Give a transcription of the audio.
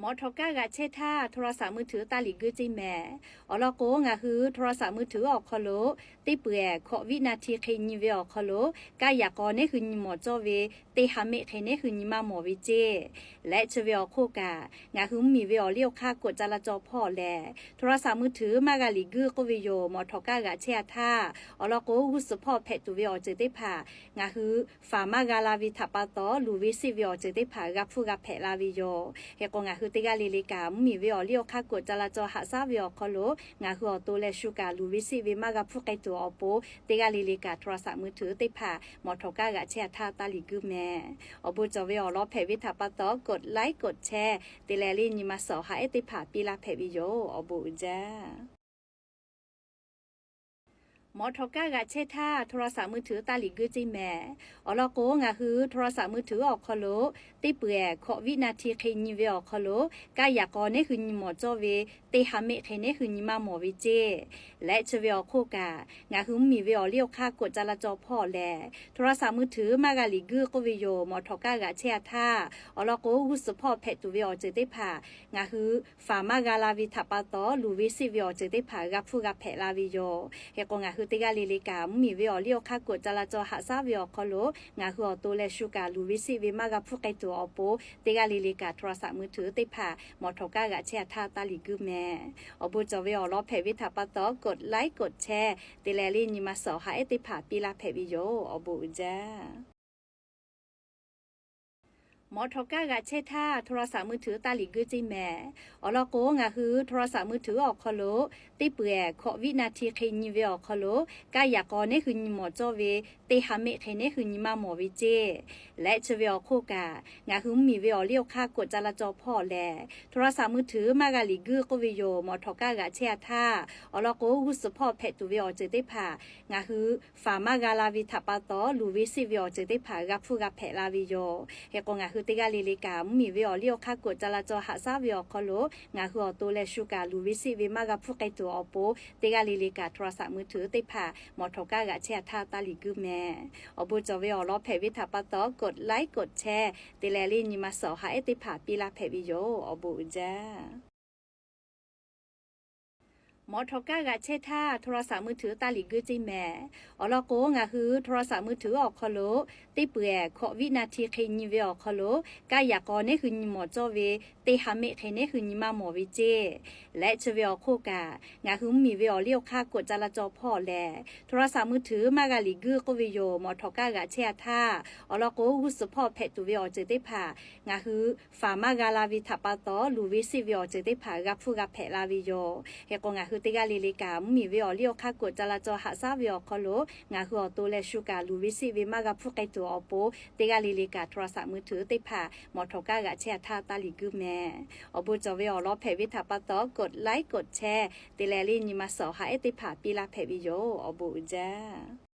Mawˬ htawꞈ kaˇ g'aꞈ chehˇ htaˇ โทรศัพท์มือถือ taˇ liꞈ guiˇ ceˇ mehˍ. Awˬ lawn k'o, ngaˬ hui โทรศัพท์มือถือ awˬ hk'aw lo teˇ peuˬ ehˍ hkawꞈ viˉ naˇ hti hk'e nyi ve awˬ hk'aw lo, kaˇ yaꞈ k'aw neˉ hui nyi mawˬ cawˇ ve teˇ ha meˆ hk'e neˉ hui nyi maˇ mawˬ ve ceˇ. Leh chi ve awˬ hk'oˆ kaꞈ, ngaˬ hui mvuhˇmiˬ ve awˬ liˇ awˬ hk'aˇ กฎจราจร hpawˇ lehˬ, โทรศัพท์มือถือ maˇ g'a liꞈ guiˇ k'oˆ ve yoˬ. Mawˬ htawꞈ kaˇ g'aꞈ chehˇ a htaˇ, awˬ lawn k'o, g'uˇ suhˍ hpawˇ hpehꞈ tuˬ ve awˬ ceuˬ teˇ hpaˍ ngaˬ hui faˍ maˇ g'a la ve htaꞈ pa taw, luˬ ve siˆ ve awˬ ceuˬ teˇ hpaˍ g'a hpfuhˇ g'a hpehꞈ la ve yoˬ. Hk'e k'o, ngaˬ hui teˇ g'aˇ le le kaꞈ mvuhˇmiˬ ve awˬ liˇ awˬ hk'aˇ กฎจราจร haꞈ shaˉ ve awˬ hk'aw lo, ngaˬ hui awˬ to leh shu kaꞈ luˬ ve siˆ ve maˇ g'a hpfuhˇ k'ai tuˬ awˬ pon, teˇ g'aˇ le le kaꞈ โทรศัพท์มือถือ teˇ hpaˍ mawˬ htawꞈ kaˇ g'aꞈ chehˇ a htaˇ taˇ liꞈ guiˇ mehˍ. Awˬ bon cawˬ ve awˬ lawn hpehꞈ ve htaꞈ pa taw, กดไลค์ กดแชร์ te leh le nyi ma suhˍ awˬ ha ehˉ teˇ hpaˍ piˇ laˇ hpehꞈ ve yoˬ. Awˬ bon uiˍ jaˇ. Mawˬ htawꞈ kaˇ g'aꞈ chehˇ htaˇ โทรศัพท์มือถือ taˇ liꞈ guiˇ ceˇ mehˍ. Awˬ lawn k'o, ngaˬ hui โทรศัพท์มือถือ awˬ hk'aw lo teˇ peuˬ ehˍ hkawꞈ viˉ naˇ hti hk'e nyi ve awˬ hk'aw lo, kaˇ yaꞈ k'aw neˉ hui nyi mawˬ cawˇ ve teˇ ha meˆ hk'e neˉ hui nyi maˇ mawˬ ve ceˇ. Leh chi ve awˬ hk'oˆ kaꞈ, ngaˬ hui mvuhˇmiˬ ve awˬ liˇ awˬ hk'aˇ กฎจราจร hpawˇ lehˬ, โทรศัพท์มือถือ maˇ g'a liꞈ guiˇ k'oˆ ve yoˬ. Mawˬ htawꞈ kaˇ g'aꞈ chehˇ a htaˇ, awˬ lawn k'o, g'uˇ suhˍ hpawˇ hpehꞈ tuˬ ve awˬ ceuˬ teˇ hpaˍ ngaˬ hui faˍ maˇ g'a la ve htaꞈ pa taw, luˬ ve siˆ ve awˬ ceuˬ teˇ hpaˍ g'a hpfuhˇ g'a hpehꞈ la ve yoˬ. Hk'e k'o, ngaˬ hui teˇ g'aˇ le le kaꞈ mvuhˇmiˬ ve awˬ liˇ awˬ hk'aˇ กฎจราจร haꞈ shaˉ ve awˬ hk'aw lo, ngaˬ hui awˬ to leh shu kaꞈ luˬ ve siˆ ve maˇ g'a hpfuhˇ k'ai tuˬ awˬ pon, teˇ g'aˇ le le kaꞈ โทรศัพท์มือถือ teˇ hpaˍ mawˬ htawꞈ kaˇ g'aꞈ chehˇ a htaˇ taˇ liꞈ guiˇ mehˍ. Awˬ bon cawˬ ve awˬ lawn hpehꞈ ve htaꞈ pa taw, กดไลค์ กดแชร์ te leh le nyi ma suhˍ awˬ ha ehˉ teˇ hpaˍ piˇ laˇ hpehꞈ ve yoˬ. Awˬ bon uiˍ jaˇ. Mawˬ htawꞈ kaˇ g'aꞈ chehˇ htaˇ โทรศัพท์มือถือ taˇ liꞈ guiˇ ceˇ mehˍ. Awˬ lawn k'o, ngaˬ hui โทรศัพท์มือถือ awˬ hk'aw lo teˇ peuˬ ehˍ hkawꞈ viˉ naˇ hti hk'e nyi ve awˬ hk'aw lo, kaˇ yaꞈ k'aw neˉ hui nyi mawˬ cawˇ ve teˇ ha meˆ hk'e neˉ hui nyi maˇ mawˬ ve ceˇ. Leh chi ve awˬ hk'oˆ kaꞈ, ngaˬ hui mvuhˇmiˬ ve awˬ liˇ awˬ hk'aˇ กฎจราจร hpawˇ lehˬ, โทรศัพท์มือถือ maˇ g'a liꞈ guiˇ k'oˆ ve yoˬ. Mawˬ htawꞈ kaˇ g'aꞈ chehˇ a htaˇ, awˬ lawn k'o, g'uˇ suhˍ hpawˇ hpehꞈ tuˬ ve awˬ ceuˬ teˇ hpaˍ ngaˬ hui faˍ maˇ g'a la ve htaꞈ pa taw, luˬ ve siˆ ve awˬ ceuˬ teˇ hpaˍ g'a hpfuhˇ g'a hpehꞈ la ve yoˬ. Hk'e k'o, ngaˬ hui teˇ g'aˇ le le kaꞈ mvuhˇmiˬ ve awˬ liˇ awˬ hk'aˇ กฎจราจร haꞈ shaˉ ve awˬ hk'aw lo, ngaˬ hui awˬ to leh shu kaꞈ luˬ ve siˆ ve maˇ g'a hpfuhˇ k'ai tuˬ awˬ pon, teˇ g'aˇ le le kaꞈ โทรศัพท์มือถือ teˇ hpaˍ mawˬ htawꞈ kaˇ g'aꞈ chehˇ a htaˇ taˇ liꞈ guiˇ mehˍ. Awˬ bon cawˬ ve awˬ lawn hpehꞈ ve htaꞈ pa taw, กดไลค์ กดแชร์ te leh le nyi ma suhˍ awˬ ha ehˉ teˇ hpaˍ piˇ laˇ hpehꞈ ve yoˬ. Awˬ bon uiˍ jaˇ. Mawˬ htawꞈ kaˇ g'aꞈ chehˇ htaˇ โทรศัพท์มือถือ taˇ liꞈ guiˇ ceˇ mehˍ. Awˬ lawn k'o, ngaˬ hui โทรศัพท์มือถือ awˬ hk'aw lo teˇ peuˬ ehˍ hkawꞈ viˉ naˇ hti hk'e nyi ve awˬ hk'aw lo, kaˇ yaꞈ k'aw neˉ hui nyi mawˬ cawˇ ve teˇ ha meˆ hk'e neˉ hui nyi maˇ mawˬ ve ceˇ. Leh chi ve awˬ hk'oˆ kaꞈ, ngaˬ hui mvuhˇmiˬ ve awˬ liˇ awˬ hk'aˇ กฎจราจร hpawˇ lehˬ, โทรศัพท์มือถือ maˇ g'a liꞈ guiˇ k'oˆ ve yoˬ. Mawˬ htawꞈ kaˇ g'aꞈ chehˇ a htaˇ, awˬ lawn k'o, g'uˇ suhˍ hpawˇ hpehꞈ tuˬ ve awˬ ceuˬ teˇ hpaˍ ngaˬ hui faˍ maˇ g'a la ve htaꞈ pa taw, luˬ ve siˆ ve awˬ ceuˬ teˇ hpaˍ g'a hpfuhˇ g'a hpehꞈ la ve yoˬ. Hk'e k'o, ngaˬ hui teˇ g'aˇ le le kaꞈ mvuhˇmiˬ ve awˬ liˇ awˬ hk'aˇ กฎจราจร haꞈ shaˉ ve awˬ hk'aw lo, ngaˬ hui awˬ to leh shu kaꞈ luˬ ve siˆ ve maˇ g'a hpfuhˇ k'ai tuˬ awˬ pon, teˇ g'aˇ le le kaꞈ โทรศัพท์มือถือ teˇ hpaˍ mawˬ htawꞈ kaˇ g'aꞈ chehˇ a htaˇ taˇ liꞈ guiˇ mehˍ. Awˬ bon cawˬ ve awˬ lawn hpehꞈ ve htaꞈ pa taw, กดไลค์ กดแชร์ te leh le nyi ma suhˍ awˬ ha ehˉ teˇ hpaˍ piˇ laˇ hpehꞈ ve yoˬ. Awˬ bon uiˍ jaˇ.